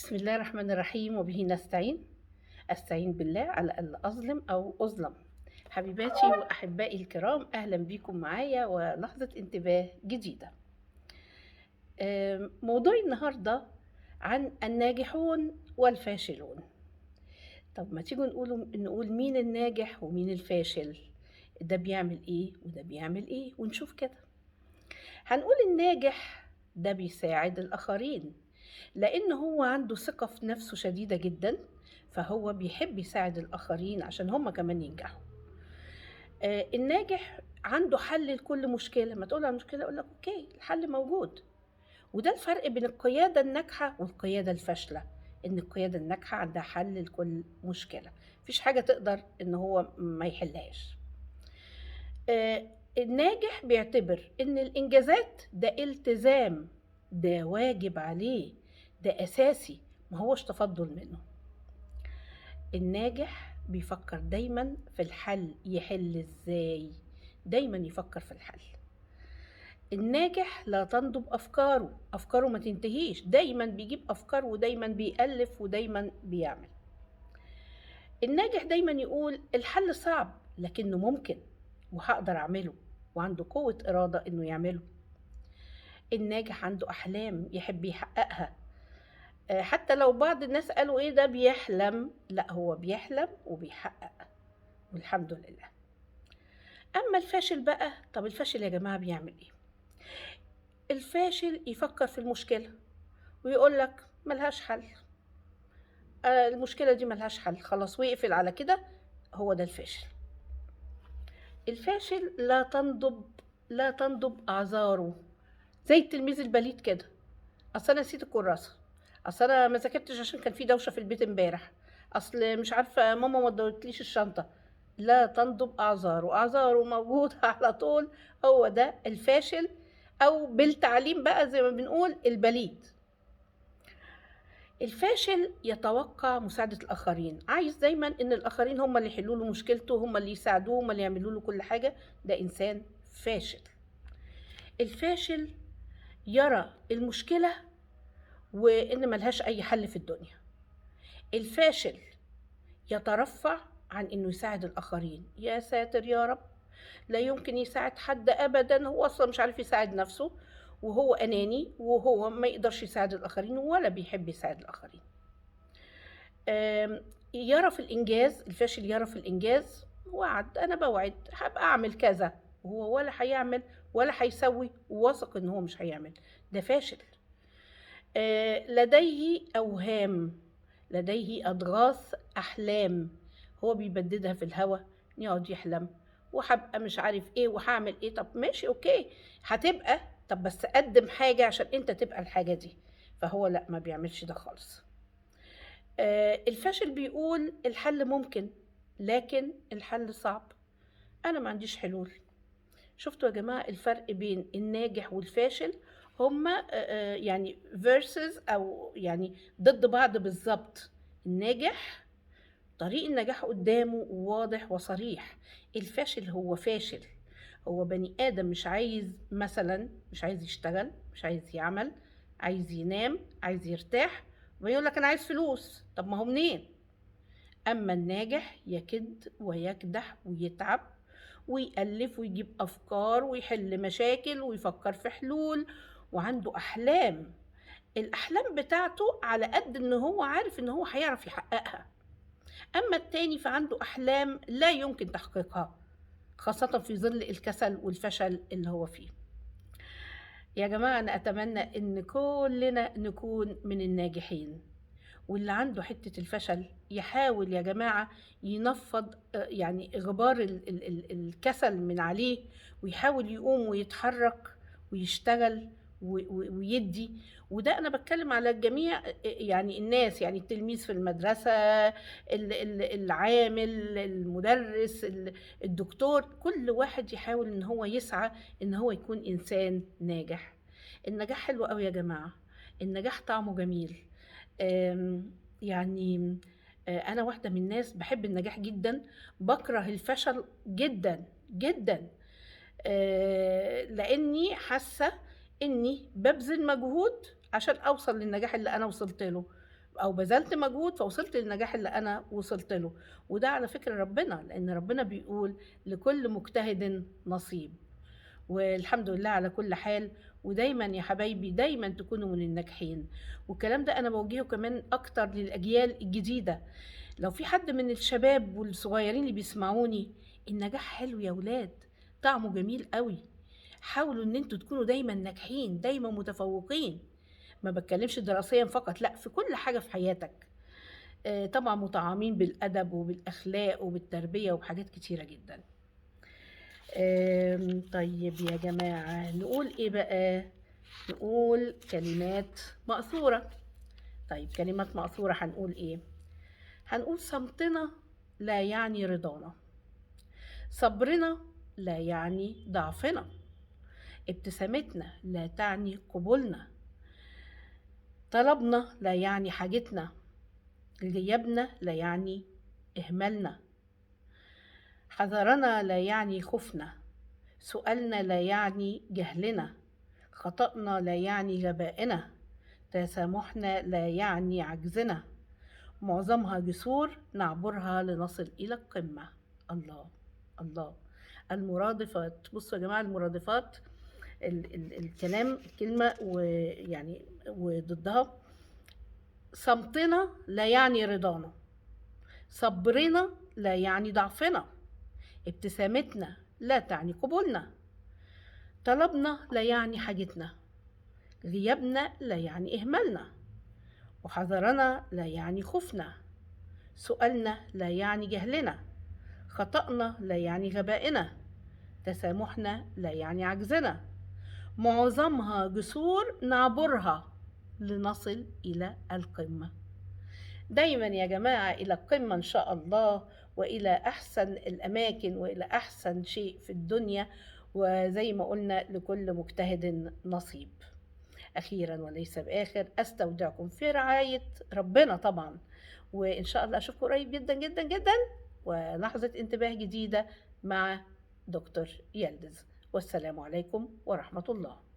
بسم الله الرحمن الرحيم وبه نستعين، أستعين بالله على ألا أظلم أو أظلم. حبيباتي وأحبائي الكرام، أهلا بيكم معايا ولحظة انتباه جديدة. موضوعي النهاردة عن الناجحون والفاشلون. طب ما تيجوا نقول مين الناجح ومين الفاشل، ده بيعمل إيه وده بيعمل إيه، ونشوف كده. هنقول الناجح ده بيساعد الآخرين لأن هو عنده ثقة في نفسه شديدة جدا، فهو بيحب يساعد الآخرين عشان هم كمان ينجحوا. الناجح عنده حل لكل مشكلة، ما تقول على مشكلة يقول لك أوكي الحل موجود. وده الفرق بين القيادة الناجحة والقيادة الفاشلة، إن القيادة الناجحة عندها حل لكل مشكلة، مفيش حاجة تقدر إن هو ما يحلهاش. الناجح بيعتبر إن الإنجازات ده التزام، ده واجب عليه، ده أساسي، ما هوش تفضل منه. الناجح بيفكر دايما في الحل، يحل إزاي، دايما يفكر في الحل. الناجح لا تنضب أفكاره، أفكاره ما تنتهيش، دايما بيجيب أفكار ودايما بيألف ودايما بيعمل. الناجح دايما يقول الحل صعب لكنه ممكن وهقدر أعمله، وعنده قوة إرادة إنه يعمله. الناجح عنده أحلام يحب يحققها، حتى لو بعض الناس قالوا إيه ده بيحلم، لا هو بيحلم وبيحقق والحمد لله. أما الفاشل بقى، طب الفاشل يا جماعة بيعمل إيه؟ الفاشل يفكر في المشكلة ويقول لك ملهاش حل، المشكلة دي ملهاش حل، خلاص، ويقفل على كده. هو ده الفاشل. الفاشل لا تنضب أعذاره، زي التلميذ البليد كده، أصل أنا نسيت الكراسة، أصل أنا ما ذاكرتش عشان كان في دوشة في البيت امبارح، أصل مش عارفة ماما ما ادتليش الشنطة. لا تنضب أعذاره، أعذاره موجودة على طول. هو ده الفاشل، أو بالتعليم بقى زي ما بنقول البليد. الفاشل يتوقع مساعدة الآخرين، عايز دايما إن الآخرين هم اللي يحلوا له مشكلته، هم اللي يساعدوه، هم اللي يعملوا له كل حاجة. ده إنسان فاشل. الفاشل يرى المشكلة وإن ملهاش أي حل في الدنيا. الفاشل يترفع عن إنه يساعد الآخرين، يا ساتر يا رب، لا يمكن يساعد حد أبدا، هو أصلا مش عارف يساعد نفسه، وهو أناني، وهو ما يقدرش يساعد الآخرين ولا بيحب يساعد الآخرين. يرى في الإنجاز، الفاشل يرى في الإنجاز وعد، أنا بوعد هبقى أعمل كذا، وهو ولا هيعمل ولا هيسوي، وواثق إن هو مش هيعمل. ده فاشل. لديه أوهام، لديه أضغاث أحلام، هو بيبددها في الهوا، يقعد يحلم وهبقى مش عارف إيه وهعمل إيه. طب ماشي أوكي هتبقى، طب بس قدم حاجة عشان أنت تبقى الحاجة دي. فهو لا، ما بيعملش ده خالص. الفاشل بيقول الحل ممكن لكن الحل صعب، أنا ما عنديش حلول. شفتوا يا جماعة الفرق بين الناجح والفاشل؟ هما versus أو ضد بعض بالظبط. الناجح طريق النجاح قدامه واضح وصريح، الفاشل هو فاشل، هو بني آدم مش عايز مثلا، مش عايز يشتغل، مش عايز يعمل، عايز ينام، عايز يرتاح، ويقول لك أنا عايز فلوس. طب ما هو منين؟ أما الناجح يكد ويكدح ويتعب ويألف ويجيب أفكار ويحل مشاكل ويفكر في حلول، وعنده أحلام. الأحلام بتاعته على قد إن هو عارف إن هو هيعرف يحققها. أما التاني فعنده أحلام لا يمكن تحقيقها، خاصة في ظل الكسل والفشل اللي هو فيه. يا جماعة أنا أتمنى إن كلنا نكون من الناجحين، واللي عنده حتة الفشل يحاول يا جماعة ينفض، غبار الكسل من عليه، ويحاول يقوم ويتحرك ويشتغل ويدي. وده أنا بتكلم على الجميع، الناس، التلميذ في المدرسة، العامل، المدرس، الدكتور، كل واحد يحاول إن هو يسعى إن هو يكون إنسان ناجح. النجاح حلو قوي يا جماعة، النجاح طعمه جميل. أنا واحدة من الناس بحب النجاح جدا، بكره الفشل جدا جدا، لأني حاسة إني ببذل مجهود عشان أوصل للنجاح اللي أنا وصلت له. او بذلت مجهود فوصلت للنجاح اللي انا وصلت له. وده على فكرة ربنا، لان ربنا بيقول لكل مجتهد نصيب. والحمد لله على كل حال. ودايما يا حبايبي دايما تكونوا من الناجحين. والكلام ده انا بوجهه كمان اكتر للاجيال الجديدة. لو في حد من الشباب والصغيرين اللي بيسمعوني، النجاح حلو يا ولاد، طعمه جميل قوي. حاولوا ان انتوا تكونوا دايما ناجحين، دايما متفوقين. ما بتكلمش دراسيا فقط، لا، في كل حاجة في حياتك. طبعا مطعمين بالأدب وبالأخلاق وبالتربية وبحاجات كتيرة جدا. طيب يا جماعة نقول ايه بقى؟ نقول كلمات مأثورة. طيب كلمات مأثورة هنقول ايه؟ هنقول صمتنا لا يعني رضانا، صبرنا لا يعني ضعفنا، ابتسامتنا لا تعني قبولنا، طلبنا لا يعني حاجتنا، غيابنا لا يعني إهمالنا، حذرنا لا يعني خوفنا، سؤالنا لا يعني جهلنا، خطأنا لا يعني غبائنا، تسامحنا لا يعني عجزنا، معظمها جسور نعبرها لنصل إلى القمة. الله الله. المرادفات، بصوا يا جماعة المرادفات، ال ال الكلام، الكلمة ويعني وضدها. صمتنا لا يعني رضانا، صبرنا لا يعني ضعفنا، ابتسامتنا لا تعني قبولنا، طلبنا لا يعني حاجتنا، غيابنا لا يعني إهمالنا، وحذرنا لا يعني خوفنا، سؤالنا لا يعني جهلنا، خطأنا لا يعني غبائنا، تسامحنا لا يعني عجزنا، معظمها جسور نعبرها لنصل إلى القمة. دايما يا جماعة إلى القمة إن شاء الله، وإلى أحسن الأماكن وإلى أحسن شيء في الدنيا. وزي ما قلنا لكل مجتهد نصيب. أخيرا وليس بآخر، أستودعكم في رعاية ربنا طبعا، وإن شاء الله أشوفكم قريب جدا جدا جدا، ولحظة انتباه جديدة مع دكتور يلدز. والسلام عليكم ورحمة الله.